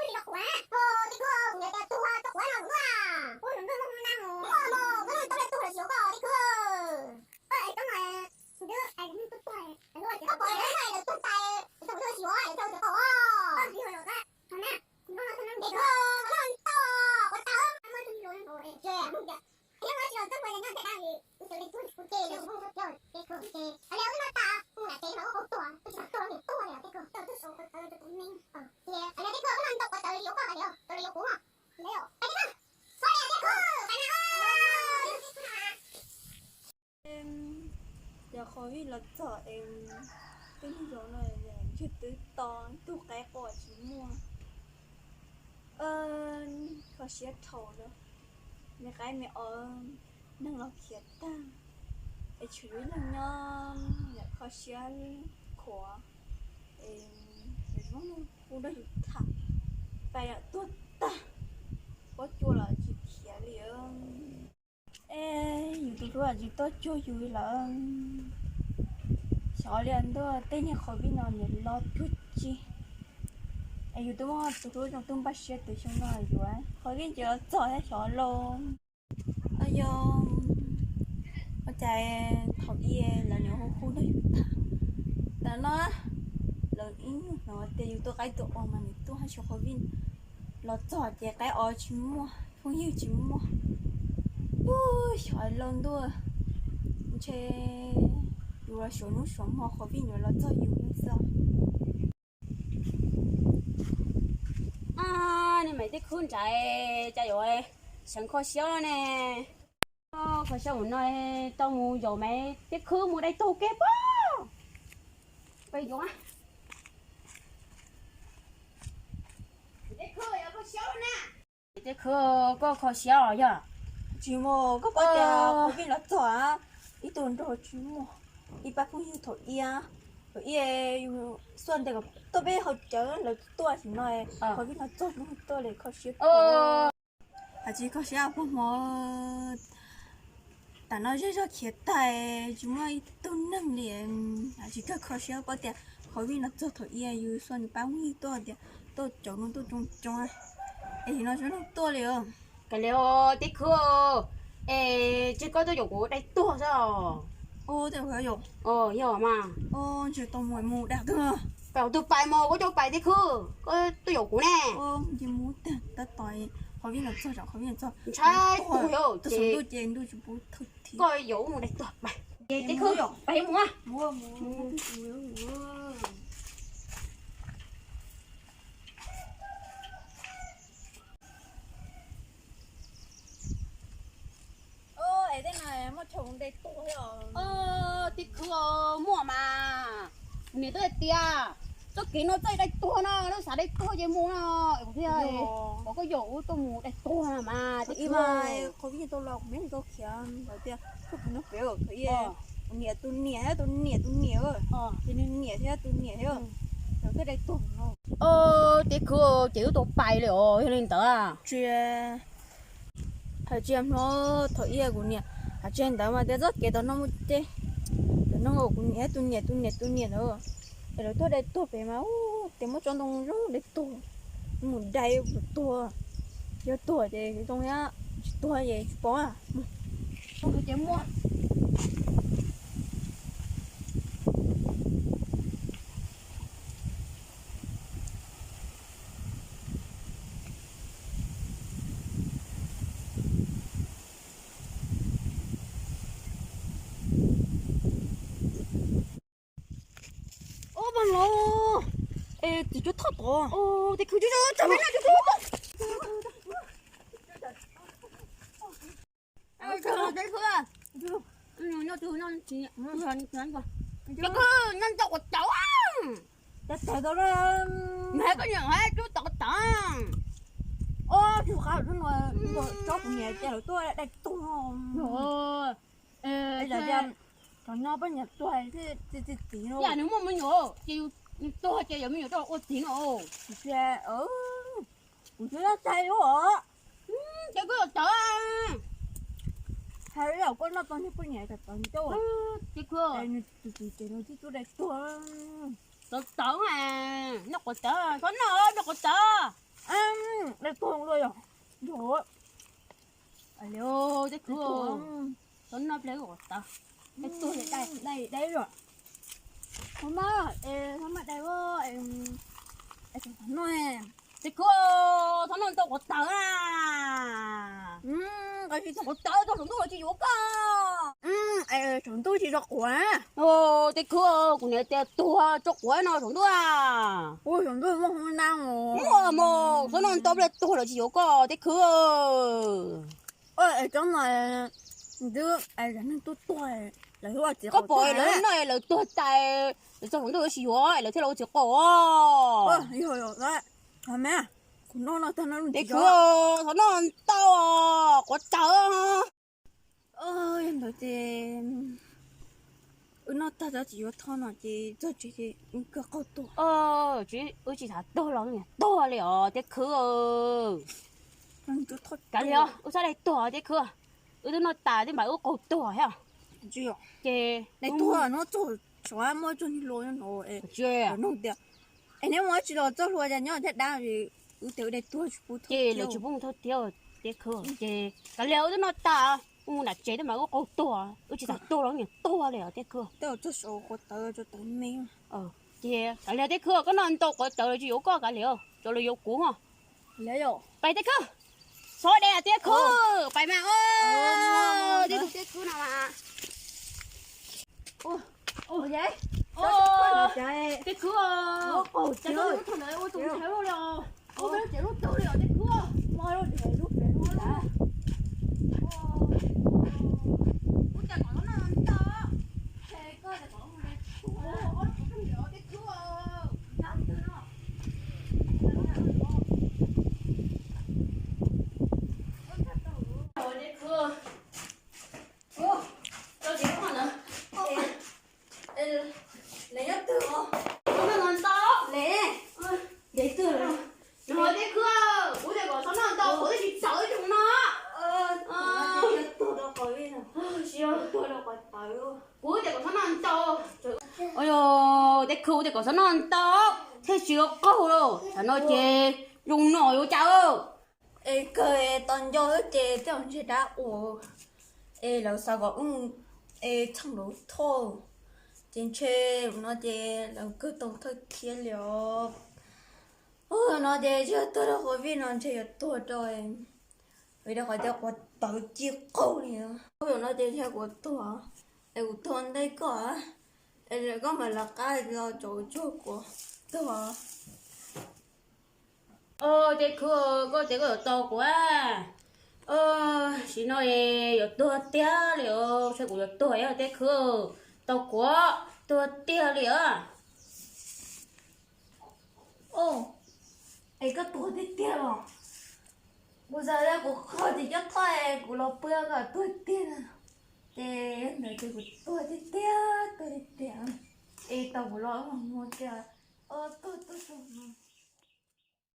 Ua li los qhuav, ua li kuv niam tias tuag tau qhuav no kuv tuaj. Ua tus ntuj muaj hmoo nag mus. Muaj hmoo, muaj hmoo tau li tuag los tsis yuav koj li kuv. Ua li koj mas, tus ntuj, tus tuag, tus tuag tsis, koj pom lawv no lawv tuag tas, tus ntuj tsis yuav, lawv tau tus tau. Ua li los qhuav, hmoo nag, hmoo nag, hmoo nag ntau, ua tau, muaj tus ntuj, ua li, Cov qhov vij los txog es, tej neeg zoo no yog twb to, tug qaib qua tsis muaj. Kho siab dhau lawm, me qaib me os, neeg los khiav tag, es tseem yog ib leeg nyob yam kho siab khuav, es zoo hu nrog yus tham, pais yam tuag tag, pob cua los tsis khiav li. Es yus tus hlub tsis tuaj cuag yus li lawm. Xyov li ntuj tej niag qhov vij no nws los cuag tsi. Es yus twb muab tus hlub zoo tub npaj siab tus xyoo no yuav qhov vij ces los txog thiab xyov lauj. Yog ua cas thaum ub lawv nws hu hu nrog yus tham, tam no lawv ib nyuag hnov tias yus tua qaib tua os mas nws tuaj hais xyov qhov vij los txog ces qaib os tsis muaj, phooj ywg tsis muaj. Ub, xyov lauj ntuj, ntshe yus los suav hnub suav hmo qhov vij yuav los txog yus xwb. Niag Maiv Teb Khwb nrad, cas yuav seev kho siab ne. Kho siab mus no, tau mus yaum Maiv Teb Khwb mus dai taug kev pob. Peb yuav Maiv Teb Khwb, koj kho siab os yog? Tsis muaj, koj paub tias qhov vij los txog ib tug nraug tsis muaj, ib pab phooj ywg thaum ub, thaum ub yus xuaj ntawm tuaj peb hauv cawv lawv tuaj tim no, qhov vij los txog hnub tuaj li kho siab. Hais tsis kho siab puag hmo, tam no zej zog khiav tag tsis muaj ib tug neeg li. Hais tsis kawg kho siab paub tias qhov vij los txog thaum ub yus xuaj nws pab phooj ywg tuaj tias tuaj caum no tuaj coob coob, es no tsis muaj neeg tuaj li. Kav liam Teb Khwb, es ntshe koj tuaj yaum kuv dai tuag xwb os. Yog mas. Ntshe tau mus mus dag tag. Pais tus pais mas koj coj pais Teb Khwb, koj tuaj yaum kuv ne. Tab tom qhov vij los txog, qhov vij los txog. Ntshai tuag yog ces ntuj ces ntuj tsis pub thawj thiab. Koj yaum mus dai tuag pais. Ces Teb Khwb pais mus. Es tej no muaj chaw dai tuag thiab os? Teb Khwb, muaj mas. Kuv niam twb hais tias txoj kev no txoj dai tuag no, lub xav dai tuag ces mus no. Kuv thiaj kom koj yaum wb tuaj mus dai tuag no mas. Qhov vij tau los kuv me tau khiav lawm tias txoj kev no pem thaum ub kuv niam tus niam thiab tus niam tus niam, ces nws niam thiab tus niam thiab, lawv twb dai tuag no. Teb Khwb, ces wb tau pais li os yog li ntawd. Tsis hais tsis hais hmo thaum ub kuv niam hais tsis hais ntawd mas tias txoj kev tom no mus ces tom no kuv niam thiab tus niam tus niam tus niam ntawd, es lawv tuaj dai tuag pem mas ub, ces muab tsob ntoo zoo dai tuag, mus dai mus tuag, yog tuag ces zoo thiab tsis tuag ces tsis paub. Ces muaj Ub, npawg Hlob, es txiv cuab thoj tod. Ub, tej khwv, tso peb noj tso. Noj tso, noj tso, noj tso, noj tso. Nws hais koj niam hais tub tod tod. Ob tug qab tsob kuv niam tias lawv tuaj dai tuag. Yam no poj niam tuag thiaj txi txi txiv no. Yam nws muaj me nyuam ces yus tuag ces yog me nyuam rau ua txiv no. Kuv tsis tau txais li os. Ces kuv yuav tawv. Hais li os, koj noj tau niag poj niam tawv tawv ncauj. Ces kuv nws tus txiv ces nws txi tuaj dai tuag. Tawv tawv, noj quav tawv, txhob noj, noj quav tawv. Ua li, tej khwb, tau noj ple quav tawv, es tuag li dai dai dai os. Thaum no, thaum no dai os, es thaum no, tej khwb, thaum no tau quav tawv na. Quav tawv tau saum ntuj los tsis yuav koj. Saum ntuj tsis tso quav. Tej khwb, kuv niam tias tuag tso quav no saum ntuj. Ua saum ntuj muaj hoob nab os. Muaj mos, thaum no tau ple tuag los tsis yuav koj tej khwb. Tsob no, twb, neeg tuag tuag, lawv ua txiv, koj pom lawv noj lawv tuag tas, lawv tso saum ntuj lawv tsis yuav lawv thiaj los ua txiv qaub. Yog, kuv noj no tag no tej khwb, thaum no tau quav tawv. Yog ntawd ces wb noj tag tsis yuav thoj no ces txog tsev ces wb kawg qaug tuag. Wb tsis xav tuag los niam tuag li os tej khwb. Kav liam, wb txhob dai tuag tej khwb. Wb twb noj tas tej npam wb qaug tuag thiab. Ces dai tuag no txog, muaj txog niag hluas no, nug tias, es neb mus dab tsi los txog hluas cas nyob thiab dab, wb tias wb dai tuag tsis pub thauj thiab. Ces lawv tsis pub mus thauj thiab tej khwb. Ces kav liam, wb twb noj tas, wb mus nram tsev tej npam wb qaug tuag, wb tsis xav tuag los niam tuag li os tej khwb. Tej txog saum quav tawv, tawv me. Ces kav liam tej khwb, koj noj ntau quav tawv lawv tsis yuav koj kav liam, tsuas lawv yuav kuv. Pais tej khwb, xov dej tej khwb, pais mas. Tej khwb, tej khwb no mas. Tej khwb, ua tus ntshai li os, ua peb lub tsev lub twg li os tej khwb. Ua cas kom no ntau, ces koj kom no ntau, ob lub qhov rooj li os tej khwb. Tej khwb, tso tsev lub qhov ntawd. Lev nyob twg os? Ua no ntau, lev, lev twg? No tej khwb, kuv tias kom txhob noj ntau, kuv twb tsis txawv ib tug no. Tsis yog tuag rau qhov tawv, kuv tias kom txhob noj ntau. Ua yog tej khwb, kuv tias kom txhob noj ntau thiaj tsis yuav qaug lauj, tsam no ces zoo no yuav cas. Es kawg tau nco ces tej zaum ntshe dab ua, es lawv xav kom wb mus, es txheem lawv thauj, ces ntshe no ces lawv kawg tau thawj thiab li os. Ua no ces yog tuag rau covid no ntshe yuav tuag rau, vim rau qhov tias quav tawv ci qaug li. Ua no ces ntshe kuv tuag, es kuv tuag ntej koj, es koj mam lawv qab los tso tsuag kuv tuag. Tej khwb, koj tias koj yuav tau kuv, tam sim no yuav tuag tiag li os, ntshe kuv yuav tuag tej khwb, tau kuv tuag tiag li os. Es koj tuag tiag tiag los? Kuv xav tias kuv qhov tsis coj thoj es kuv los pw koj tuag tiag. Ces ntawd ces kuv tuag tiag tiag, tuag tiag tiag. Es tau kuv los muag kiag, tuag tuag tuag.